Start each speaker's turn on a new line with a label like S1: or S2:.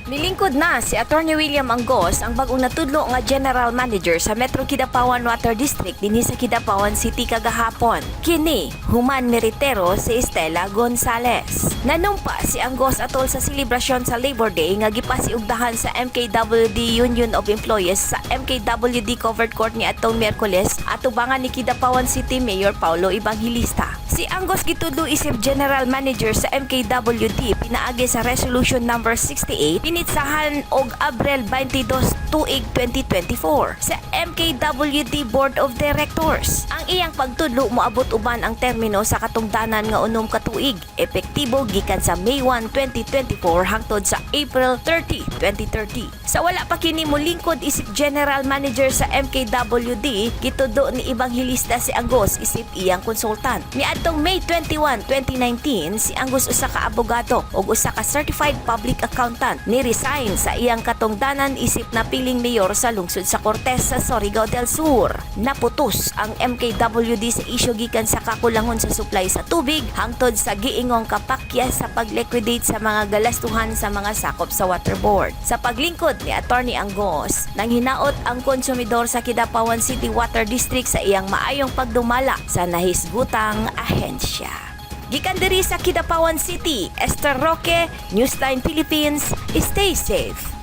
S1: Nilingkod na si Attorney William Angos ang bagong natudlo nga General Manager sa Metro Kidapawan Water District dinhi sa Kidapawan City kagahapon. Kini, human meritero si Estela Gonzales. Nanumpa si Angos atol sa selebrasyon sa Labor Day nga gipasiugdahan sa MKWD Union of Employees sa MKWD Covered Court ni atong Miyerkules atubangan ni Kidapawan City Mayor Paulo Evangelista. Si Angos gitudlo isip General Manager sa MKWD pinaagi sa Resolution Number 68 pinitsahan og Abril 22 tuig 2024 sa MKWD Board of Directors. Ang iyang pagtudlo moabot uban ang termino sa katungdanan nga 6 ka tuig, epektibo gikan sa May 1, 2024 hangtod sa April 30, 2030. Sa wala pa kini molingkod isip General Manager sa MKWD, gitudlo ni Evangelista si Angos isip iyang konsultant. Niadtong May 21, 2019, si Angos, usa ka abogado ug usa ka certified public accountant, ni resign sa iyang katungdanan isip napiling mayor sa lungsod sa Cortes sa Surigao del Sur. Naputos ang MKWD sa isyu gikan sa kakulangon sa supply sa tubig hangtod sa giingong kapakya sa pag-liquidate sa mga galastuhan sa mga sakop sa water board. Sa paglingkod ni Attorney Angos, nang hinaot ang konsumidor sa Kidapawan City Water District sa iyang maayong pagdumala sa nahisgutang ahensya. Gikan diri sa Kidapawan City, Esther Roque, Newsline Philippines, stay safe.